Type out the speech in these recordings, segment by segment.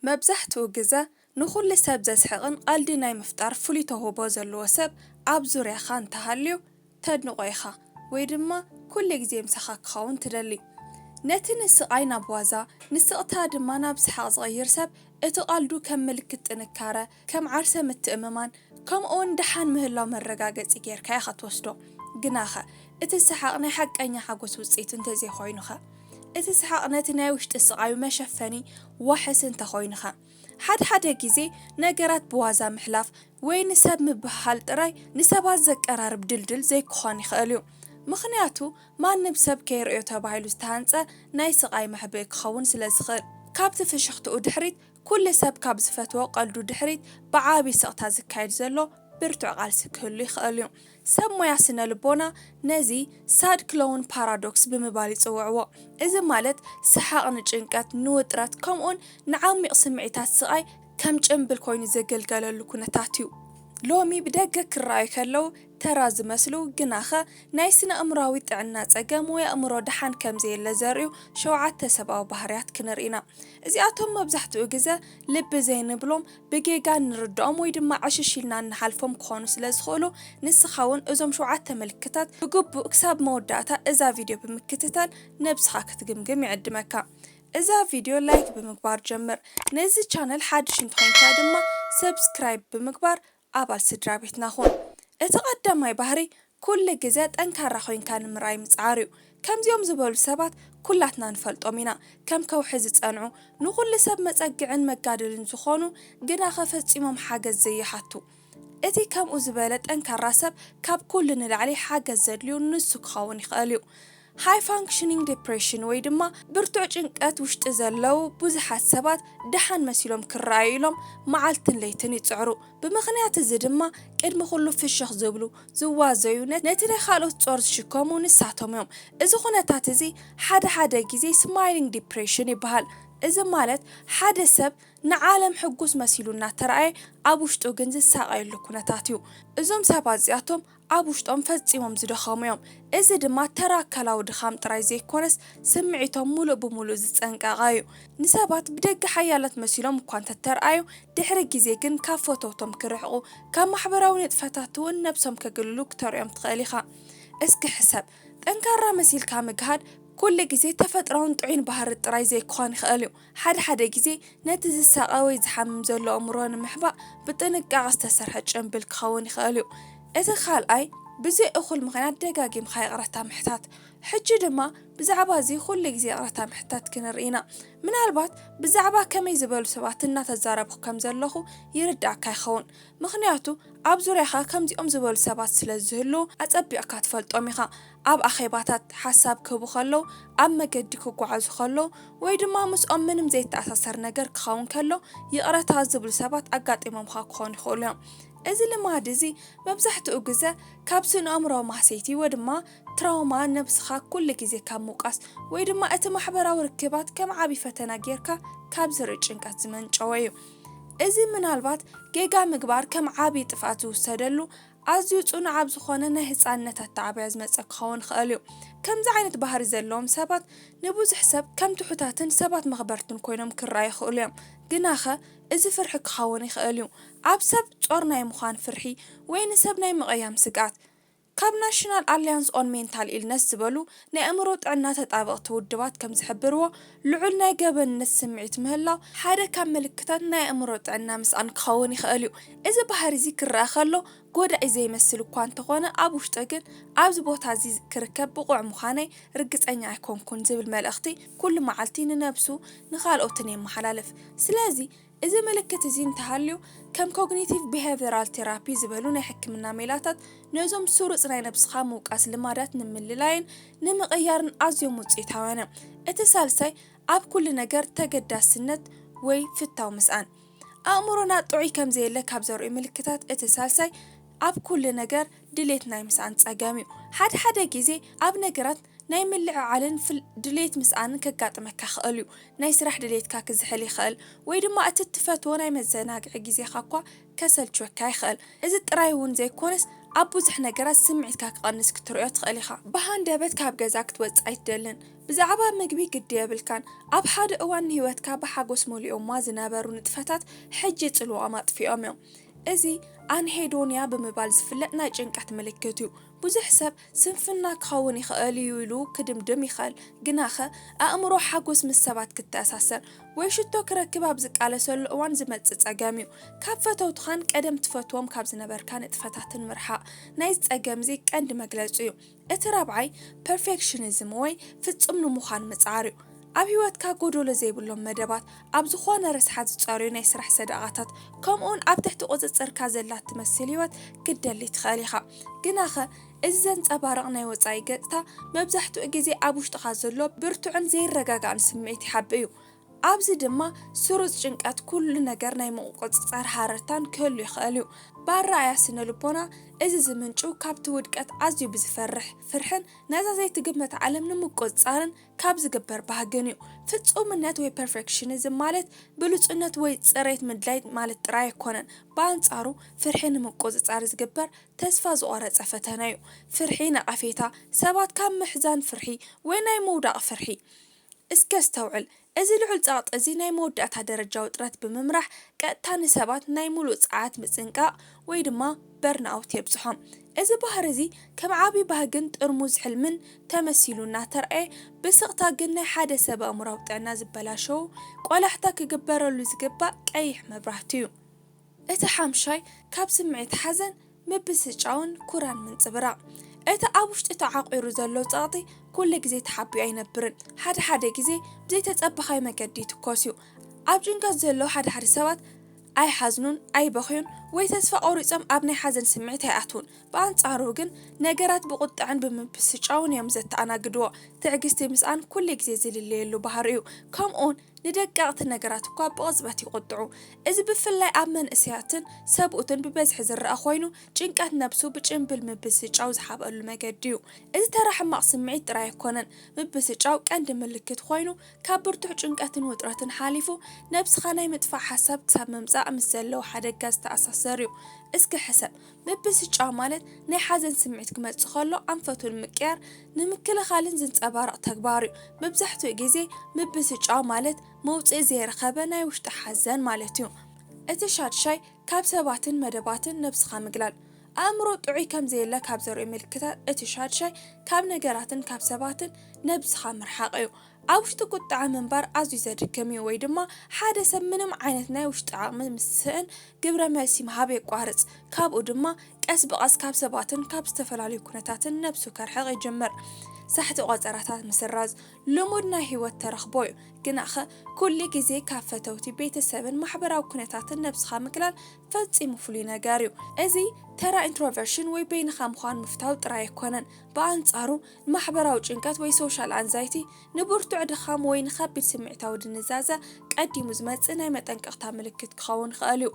መብዛሕትኡ ግዘ ንኹሉ ሰብ ዘስሕቕን ቐልዲ ናይ ምፍጣር ፍሉይ ተውህቦ ዘለዎ ሰብ ኣብ ዙርያኻ እንተሃልዩ፣ ተድንቖ ኢኻ ወይ ድማ ኩሉ ግዜ ምሳኻ ክኸውን ትደሊ። ነቲ ንስቓይ ናብ ዋዛ፣ ንስቕታ ድማ ናብ ሰሓቕ ዝቕይር ሰብ፣ እቲ ቐልዱ ከም ምልክት ጥንካረ፣ ከም ዓርሰ ምትእምማን፣ ከምኡውን ደሓን ምህላው መረጋገጺ ጌርካ ኢኻ ትወስዶ። ግናኸ፣ እቲ ሰሓቕ ናይ ሓቀኛ ሓጎስ ውጽኢት እንተዘይኮይኑኸ? እቲ ሰሓቕ ነቲ ናይ ውሽጢ ስቓዩ መሸፈኒ ዋሕስ እንተኾይኑኸ? ሓድሓደ ግዜ ነገራት ብዋዛ ምሕላፍ ወይ ንሰብ ምብህሃል ጥራይ ንሰባት ዘቀራርብ ድልድል ዘይክኾን ይኽእል እዩ። ምኽንያቱ ማንም ሰብ ከይርእዮ ተባሂሉ ዝተሃንጸ ናይ ስቓይ መሕብኢ ክኸውን ስለ ዝኽእል። ካብቲ ፍሽኽትኡ ድሕሪት ኩሉ ሰብ ካብ ዝፈትዎ ቀልዱ ድሕሪት ብዓቢ ስቕታ ዝካየድ ዘሎ ብርቱዕ ቃልሲ ክህሉ ይኽእል እዩ። ሰብ ሞያ ስነ ልቦና ነዚ ሳድ ክላውን ፓራዶክስ ብምባል ይጽውዕዎ። እዚ ማለት ሰሓቕ ንጭንቀት፣ ንውጥረት ከምኡውን ንዓሚቕ ስምዒታት ስቓይ ከም ጭምብል ኮይኑ ዘገልገለሉ ኩነታት እዩ። ሎሚ ብደገ ክረኣዩ ከለዉ ተራ ዝመስሉ ግናኸ ናይ ስነ ኣእምሮኣዊ ጥዕና ጸገም ወይ ኣእምሮ ደሓን ከም ዘየለ ዘርእዩ ሸውዓተ ሰብኣዊ ባህርያት ክንርኢ ኢና። እዚኣቶም መብዛሕትኡ ግዘ ልቢ ዘይንብሎም፣ ብጌጋ እንርድኦም ወይ ድማ ዕሽሽ ኢልና እንሓልፎም ክኾኑ ስለ ዝኽእሉ፣ ንስኻ እውን እዞም ሸውዓተ ምልክታት ብግቡእ ክሳብ መወዳእታ እዛ ቪድዮ ብምክትታል ነብስኻ ክትግምግም ይዕድመካ። እዛ ቪድዮ ላይክ ብምግባር ጀምር። ነዚ ቻነል ሓድሽ እንተኾይንካ ድማ ሰብስክራይብ ብምግባር ኣባል ስድራ ቤትና ኹን። እቲ ቀዳማይ ባህሪ ኩሉ ግዘ ጠንካራ ኮይንካ ንምርኣይ ምጽዓር እዩ። ከምዚኦም ዝበሉ ሰባት ኩላትና ንፈልጦም ኢና። ከም ከውሒ ዝጸንዑ፣ ንኹሉ ሰብ መጸግዕን መጋደልን ዝኾኑ፣ ግናኸ ፈጺሞም ሓገዝ ዘይሓቱ። እቲ ከምኡ ዝበለ ጠንካራ ሰብ ካብ ኩሉ ንላዕሊ ሓገዝ ዘድልዩ ንሱ ክኸውን ይኽእል እዩ። ሃይ ፋንክሽኒንግ ዲፕሬሽን ወይ ድማ ብርቱዕ ጭንቀት ውሽጢ ዘለዉ ብዙሓት ሰባት ደሓን መሲሎም ክረኣዩ ኢሎም መዓልትን ለይትን ይጽዕሩ። ብምኽንያት እዚ ድማ ቅድሚ ኩሉ ፍሽኽ ዝብሉ፣ ዝዋዘዩ፣ ነ-፣ ነቲ ናይ ካልኦት ጾር ዝሽከሙ ንሳቶም እዮም። እዚ ኩነታት እዚ ሓደ ሓደ ግዜ ስማይሊንግ ዲፕሬሽን ይበሃል። እዚ ማለት ሓደ ሰብ ንዓለም ሕጉስ መሲሉ እናተራእየ ኣብ ውሽጡ ግን ዝሳቐየሉ ኩነታት እዩ። እዞም ሰባት እዚኣቶም ኣብ ውሽጦም ፈጺሞም ዝደኸሙ እዮም። እዚ ድማ ተራ ኣካላዊ ድኻም ጥራይ ዘይኮነስ ስምዒቶም ሙሉእ ብሙሉእ ዝጸንቀቐ እዩ። ንሰባት ብደገ ሓያላት መሲሎም እኳ እንተተርኣዩ፣ ድሕሪ ግዜ ግን ካብ ፈተውቶም ክርሕቑ፣ ካብ ማሕበራዊ ንጥፈታት እውን ነብሶም ከግልሉ ክተርእዮም ትኽእል ኢኻ። እስኪ ሕሰብ፣ ጠንካራ መሲልካ ምግሃድ ኩሉ ግዜ ተፈጥሮን ጥዑይን ባህሪ ጥራይ ዘይክኾን ይኽእል እዩ። ሓደ ሓደ ግዜ ነቲ ዝሳቐ ወይ ዝሓምም ዘሎ ኣእምሮ ንምሕባእ ብጥንቃቐ ዝተሰርሐ ጭንብል ክኸውን ይኽእል እዩ። እቲ ካልኣይ፣ ብዘይ እኹል ምኽንያት ደጋጊምካ ይቕረታ ምሕታት። ሕጂ ድማ ብዛዕባ እዚ ኩሉ ግዜ ይቕረታ ምሕታት ክንርኢ ኢና። ምናልባት ብዛዕባ ከመይ ዝበሉ ሰባት እናተዛረብኩ ከም ዘለኹ ይርዳእካ ይኸውን። ምኽንያቱ ኣብ ዙርያኻ ከምዚኦም ዝበሉ ሰባት ስለ ዝህልዉ ኣጸቢቕካ ትፈልጦም ኢኻ። ኣብ ኣኼባታት ሓሳብ ክህቡ ከለዉ፣ ኣብ መገዲ ክጓዓዙ ከለዉ፣ ወይ ድማ ምስኦም ምንም ዘይተኣሳሰር ነገር ክኸውን ከሎ ይቕረታ ዝብሉ ሰባት ኣጋጢሞምኻ ክኾኑ ይኽእሉ እዮም። እዚ ልማድ እዚ መብዛሕትኡ ግዘ ካብ ስነ ኣእምሮኣዊ ማህሰይቲ ወይ ድማ ትራውማ ነብስኻ ኩሉ ግዜ ካብ ምውቃስ ወይ ድማ እቲ ማሕበራዊ ርክባት ከም ዓቢ ፈተና ጌርካ ካብ ዝርኢ ጭንቀት ዝመንጨወ እዩ። እዚ ምናልባት ጌጋ ምግባር ከም ዓቢ ጥፍኣት ዝውሰደሉ ኣዝዩ ጽኑዕ ኣብ ዝኾነ ናይ ህጻንነት ኣተዓብያ ዝመጸ ክኸውን ይኽእል እዩ። ከምዚ ዓይነት ባህሪ ዘለዎም ሰባት ንብዙሕ ሰብ ከም ትሑታትን ሰባት መኽበርትን ኮይኖም ክረኣዩ ይኽእሉ እዮም። ግናኸ እዚ ፍርሒ ክኸውን ይኽእል እዩ። ኣብ ሰብ ጾር ናይ ምዃን ፍርሒ ወይ ንሰብ ናይ ምቕያም ስግኣት። ካብ ናሽናል ኣልያንስ ኦን ሜንታል ኢልነስ ዝበሉ ናይ ኣእምሮ ጥዕና ተጣበቕቲ ውድባት ከም ዝሕብርዎ፣ ልዑል ናይ ገበንነት ስምዒት ምህላው ሓደ ካብ ምልክታት ናይ ኣእምሮ ጥዕና ምስኣን ክኸውን ይኽእል እዩ። እዚ ባህሪ እዚ ክረኣ ከሎ ጎዳኢ ዘይመስል እኳ እንተኾነ፣ ኣብ ውሽጢ ግን ኣብዚ ቦታ እዚ ክርከብ ብቑዕ ምዃነይ ርግጸኛ ኣይኮንኩን ዝብል መልእኽቲ ኩሉ መዓልቲ ንነብሱ ንኻልኦትን የመሓላልፍ። ስለዚ እዚ ምልክት እዚ እንተሃልዩ፣ ከም ኮግኒቲቭ ቢሄቪራል ቴራፒ ዝበሉ ናይ ሕክምና ሜላታት ነዞም ስሩጽ ናይ ነብስኻ ምውቃስ ልማዳት ንምልላይን ንምቕያርን ኣዝዮም ውጽኢታውያን እዮም። እቲ ሳልሳይ፣ ኣብ ኩሉ ነገር ተገዳስነት ወይ ፍታው ምስኣን። ኣእምሮና ጥዑይ ከም ዘየለ ካብ ዘርእዩ ምልክታት እቲ ሳልሳይ፣ ኣብ ኩሉ ነገር ድሌት ናይ ምስኣን ጸገም እዩ። ሓደ ሓደ ግዜ ኣብ ነገራት ናይ ምልዕዓልን ፍል-፣ ድሌት ምስኣንን ከጋጥመካ ይኽእል እዩ። ናይ ስራሕ ድሌትካ ክዝሕል ይኽእል፣ ወይ ድማ እቲ እትፈትዎ ናይ መዘናግዒ ግዜኻ እኳ ከሰልችወካ ይኽእል። እዚ ጥራይ እውን ዘይኮነስ፣ ኣብ ብዙሕ ነገራት ስምዒትካ ክቐንስ ክትርእዮ ትኽእል ኢኻ። ብሃንደበት ካብ ገዛ ክትወጽእ ኣይትደልን። ብዛዕባ ምግቢ ግዲ የብልካን። ኣብ ሓደ እዋን ንህይወትካ ብሓጎስ መሊኦማ ዝነበሩ ንጥፈታት ሕጂ ጽልዋኦም ኣጥፊኦም እዮም። እዚ ኣንሄዶንያ ብምባል ዝፍለጥ ናይ ጭንቀት ምልክት እዩ። ብዙሕ ሰብ ስንፍና ክኸውን ይኽእል እዩ ኢሉ ክድምድም ይኽእል፣ ግናኸ ኣእምሮ ሓጎስ ምስ ሰባት ክተኣሳሰር ወይ ሽቶ ክረክብ ኣብ ዝቃለሰሉ እዋን ዝመጽእ ጸገም እዩ። ካብ ፈተውትኻን ቀደም ትፈትዎም ካብ ዝነበርካ ንጥፈታትን ምርሓቕ ናይዚ ጸገም እዚ ቀንዲ መግለጺ እዩ። እቲ ራብዓይ ፐርፌክሽኒዝም ወይ ፍጹም ንምዃን ምጽዓር እዩ። ኣብ ህይወትካ ጎደሎ ዘይብሎም መደባት፣ ኣብ ዝኾነ ረስሓት ዝጸርዩ ናይ ስራሕ ሰደቓታት፣ ከምኡውን ኣብ ትሕቲ ቁጽጽርካ ዘላ ትመስል ህይወት ክትደሊ ትኽእል ኢኻ። ግናኸ፣ እዚ ዘንጸባርቕ ናይ ወጻኢ ገጽታ መብዛሕትኡ ግዜ ኣብ ውሽጥኻ ዘሎ ብርቱዕን ዘይረጋጋእን ስምዒት ይሓብእ እዩ። ኣብዚ ድማ ስሩጽ ጭንቀት፣ ኩሉ ነገር ናይ ምቁጽጻር ሃረርታን ክህሉ ይኽእል እዩ። ብኣረኣእያ ስነ ልቦና፣ እዚ ዝምንጩ ካብቲ ውድቀት ኣዝዩ ብዝፈርሕ ፍርሕን ነዛ ዘይትግመት ዓለም ንምቁጽጻርን ካብ ዝግበር ባህግን እዩ። ፍጹምነት ወይ ፐርፌክሽኒዝም ማለት ብሉጽነት ወይ ጽሬት ምድላይ ማለት ጥራይ ኣይኮነን። ብኣንጻሩ፣ ፍርሒ ንምቁጽጻር ዝግበር ተስፋ ዝቖረጸ ፈተነ እዩ። ፍርሒ ነቐፌታ፣ ሰባት ካብ ምሕዛን ፍርሒ ወይ ናይ ምውዳቕ ፍርሒ። እስከ ኣስተውዕል፣ እዚ ልዑል ጸቕጢ እዚ ናይ መወዳእታ ደረጃ ውጥረት ብምምራሕ ቀጥታ ንሰባት ናይ ምሉእ ጸዓት ምጽንቃቕ ወይ ድማ በርንኣውት የብጽሖም። እዚ ባህሪ እዚ ከም ዓቢ ባህግን ጥርሙዝ ሕልምን ተመሲሉ እናተርኣየ፣ ብስቕታ ግን ናይ ሓደ ሰብ ኣእምሮኣዊ ጥዕና ዝበላሸዉ ቆላሕታ ክግበረሉ ዝግባእ ቀይሕ መብራህቲ እዩ። እቲ ሓምሻይ ካብ ስምዒት ሓዘን፣ ምብስጫውን ኩራን ምንጽብራቕ። እቲ ኣብ ውሽጢ ተዓቑሩ ዘሎ ጸቕጢ ኩሉ ግዜ ተሓቢኡ ኣይነብርን። ሓደ ሓደ ግዜ ብዘይተጸበኻዮ መገዲ ይትኮስ እዩ። ኣብ ጭንቀት ዘለዉ ሓደ ሓደ ሰባት ኣይሓዝኑን፣ ኣይበኽዩን ወይ ተስፋ ቆሪጾም ኣብ ናይ ሓዘን ስምዒት ኣይኣትዉን። ብኣንጻሩ ግን ነገራት ብቁጥዐን ብምብስጫውን እዮም ዘተኣናግድዎ። ትዕግስቲ ምስኣን ኩሉ ግዜ ዝልለየሉ ባህሪ እዩ። ከምኡውን ንደቀቕቲ ነገራት እኳ ብቕጽበት ይቑጥዑ። እዚ ብፍላይ ኣብ መንእሰያትን ሰብኡትን ብበዝሒ ዝረኣ ኮይኑ፣ ጭንቀት ነብሱ ብጭምብል ምብስጫው ዝሓብኣሉ መገዲ እዩ። እዚ ተራ ሕማቕ ስምዒት ጥራይ ኣይኮነን። ምብስጫው ቀንዲ ምልክት ኮይኑ፣ ካብ ብርቱዕ ጭንቀትን ውጥረትን ሓሊፉ፣ ነብስኻ ናይ ምጥፋእ ሓሳብ ክሳብ ምምጻእ ምስ ዘለዎ ሓደጋ ዝተኣሳሰር እዩ። እስኪ ሕሰብ፣ ምብስጫው ማለት ናይ ሓዘን ስምዒት ክመጽእ ከሎ ኣንፈቱ ንምቅያር፣ ንምክልኻልን ዝንጸባረቕ ተግባር እዩ። መብዛሕትኡ ግዜ ምብስጫው ማለት መውጽኢ ዘይረኸበ ናይ ውሽጢ ሓዘን ማለት እዩ። እቲ ሻድሻይ ካብ ሰባትን መደባትን ነብስኻ ምግላል። ኣእምሮ ጥዑይ ከም ዘየለ ካብ ዘርእዩ ምልክታት እቲ ሻድሻይ ካብ ነገራትን ካብ ሰባትን ነብስኻ ምርሓቕ እዩ። ኣብ ውሽጢ ቁጥዐ ምንባር ኣዝዩ ዘድክም እዩ፣ ወይ ድማ ሓደ ሰብ ምንም ዓይነት ናይ ውሽጢ ዓቕሚ ምስስእን ግብረ መልሲ ምሃብ የቋርጽ። ካብኡ ድማ ቀስ ብቐስ ካብ ሰባትን ካብ ዝተፈላለዩ ኩነታትን ነብሱ ከርሕቕ ይጅምር። ሳሕቲ ቆጸራታት ምስራዝ ልሙድ ናይ ህይወት ተረኽቦ እዩ። ግናኸ ኩሉ ግዜ ካብ ፈተውቲ፣ ቤተሰብን ማሕበራዊ ኩነታትን ነብስኻ ምክላል ፈጺሙ ፍሉይ ነገር እዩ። እዚ ተራ ኢንትሮቨርሽን ወይ በይንኻ ምዃን ምፍታው ጥራይ ኣይኮነን። ብኣንጻሩ፣ ማሕበራዊ ጭንቀት ወይ ሶሻል ኣንዛይቲ ንብርቱዕ ድኻም ወይ ንኸቢድ ስምዒታዊ ድንዛዘ ቀዲሙ ዝመጽእ ናይ መጠንቀቕታ ምልክት ክኸውን ይኽእል እዩ።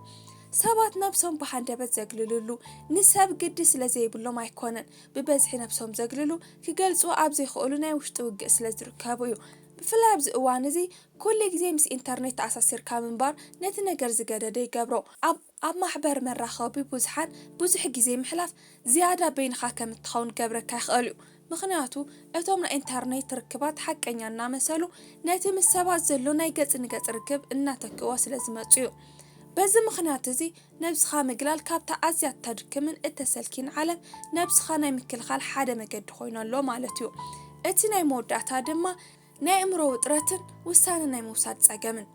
ሰባት ነብሶም ብሃንደበት ዘግልልሉ፣ ንሰብ ግዲ ስለ ዘይብሎም ኣይኮነን። ብበዝሒ ነብሶም ዘግልሉ፣ ክገልጽዎ ኣብ ዘይኽእሉ ናይ ውሽጢ ውግእ ስለ ዝርከቡ እዩ። ብፍላይ ኣብዚ እዋን እዚ፣ ኩሉ ግዜ ምስ ኢንተርኔት ተኣሳሲርካ ምንባር ነቲ ነገር ዝገደደ ይገብሮ። ኣብ፣ ኣብ ማሕበር መራኸቢ ብዙሓን ብዙሕ ግዜ ምሕላፍ ዝያዳ በይንኻ ከም እትኸውን ክገብረካ ይኽእል እዩ። ምኽንያቱ እቶም ናይ ኢንተርኔት ርክባት ሓቀኛ እናመሰሉ ነቲ ምስ ሰባት ዘሎ ናይ ገጽ ንገጽ ርክብ እናተክእዎ ስለ ዝመጹ እዩ። በዚ ምኽንያት እዚ ነብስኻ ምግላል ካብታ ኣዝያ እተድክምን እተሰልኪን ዓለም ነብስኻ ናይ ምክልኻል ሓደ መገዲ ኮይኑ ኣሎ ማለት እዩ። እቲ ናይ መወዳእታ ድማ ናይ ኣእምሮ ውጥረትን ውሳነ ናይ ምውሳድ ጸገምን።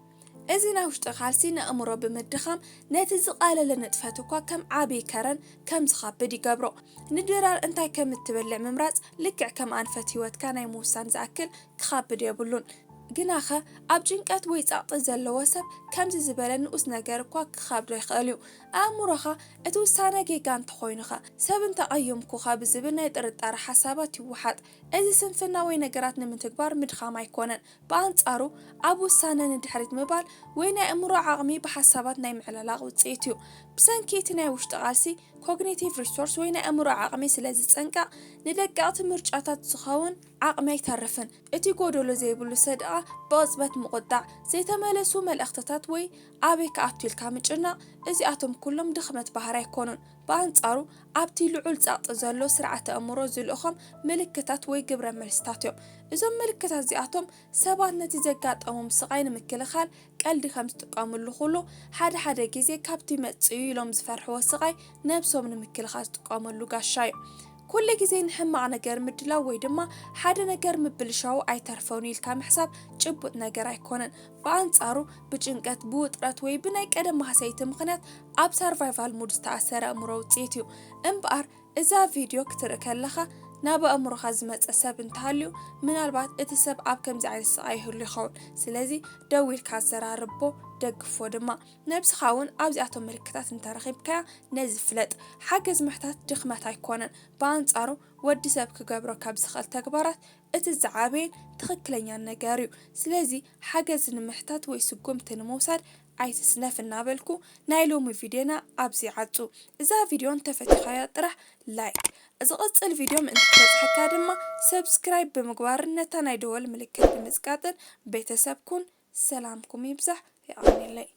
እዚ ናይ ውሽጢ ቃልሲ ንኣእምሮ ብምድኻም ነቲ ዝቐለለ ንጥፈት እኳ ከም ዓቢ ከረን ከም ዝኸብድ ይገብሮ። ንድራር እንታይ ከም እትበልዕ ምምራጽ ልክዕ ከም ኣንፈት ህይወትካ ናይ ምውሳን ዝኣክል ክኸብድ የብሉን። ግናኸ ኣብ ጭንቀት ወይ ጸቕጢ ዘለዎ ሰብ ከምዚ ዝበለ ንኡስ ነገር እኳ ክኸብዶ ይኽእል እዩ። ኣእምሮኻ እቲ ውሳነ ጌጋ እንተኾይኑኸ? ሰብ እንተቐይምኩኸ ብዝብል ናይ ጥርጣረ ሓሳባት ይወሓጥ። እዚ ስንፍና ወይ ነገራት ንምትግባር ምድኻም ኣይኮነን። ብኣንጻሩ፣ ኣብ ውሳነ ንድሕሪት ምባል ወይ ናይ ኣእምሮ ዓቕሚ ብሓሳባት ናይ ምዕላላቕ ውጽኢት እዩ። ብሰንኪ እቲ ናይ ውሽጢ ቃልሲ፣ ኮግኒቲቭ ሪሶርስ ወይ ናይ ኣእምሮ ዓቕሚ ስለ ዝጸንቀቕ፣ ንደቀቕቲ ምርጫታት ዝኸውን ዓቕሚ ኣይተርፍን። እቲ ጎደሎ ዘይብሉ ሰደቓ ብቕጽበት ምቑጣዕ፣ ዘይተመለሱ መልእኽትታት ወይ ኣበይ ክኣቱ ኢልካ ምጭናቕ፣ እዚኣቶም ኩሎም ድኽመት ባህሪ ኣይኮኑን። ብኣንጻሩ፣ ኣብቲ ልዑል ጸቕጢ ዘሎ ስርዓተ ኣእምሮ ዝልእኾም ምልክታት ወይ ግብረ መልስታት እዮም። እዞም ምልክታት እዚኣቶም ሰባት ነቲ ዘጋጠሞም ስቓይ ንምክልኻል ቀልዲ ከም ዝጥቀምሉ ኩሉ፣ ሓደ ሓደ ግዜ ካብቲ ይመጽእ እዩ ኢሎም ዝፈርሕዎ ስቓይ ነብሶም ንምክልኻል ዝጥቀመሉ ጋሻ እዩ። ኩሉ ግዜ ንሕማቕ ነገር ምድላው ወይ ድማ ሓደ ነገር ምብልሻው ኣይተርፎን ኢልካ ምሕሳብ ጭቡጥ ነገር ኣይኮነን። ብኣንጻሩ፣ ብጭንቀት፣ ብውጥረት ወይ ብናይ ቀደም ማህሰይቲ ምኽንያት ኣብ ሰርቫይቫል ሙድ ዝተኣሰረ ኣእምሮ ውጽኢት እዩ። እምበኣር፣ እዛ ቪድዮ ክትርኢ ከለኻ ናብ ኣእምሮኻ ዝመጸ ሰብ እንተሃልዩ፣ ምናልባት እቲ ሰብ ኣብ ከምዚ ዓይነት ስቓይ ይህሉ ይኸውን። ስለዚ ደው ኢልካ ኣዘራርቦ፣ ደግፎ ድማ። ነብስኻ እውን ኣብዚኣቶም ምልክታት እንተረኺብካያ ነዚ ፍለጥ። ሓገዝ ምሕታት ድኽመት ኣይኮነን። ብኣንጻሩ፣ ወዲ ሰብ ክገብሮ ካብ ዝኽእል ተግባራት እቲ ዝዓበየን ትኽክለኛን ነገር እዩ። ስለዚ ሓገዝ ንምሕታት ወይ ስጉምቲ ንምውሳድ ኣይትስነፍ እናበልኩ ናይ ሎሚ ቪድዮና ኣብዚ ይዓጹ። እዛ ቪድዮ እንተፈቲኻያ ጥራሕ ላይክ፣ ዝቕጽል ቪድዮ ምእንቲ ክበጽሐካ ድማ ሰብስክራይብ ብምግባርን ነታ ናይ ደወል ምልክት ብምጽቃጥን ቤተሰብ ኩን። ሰላምኩም ይብዛሕ። የቐንየለይ።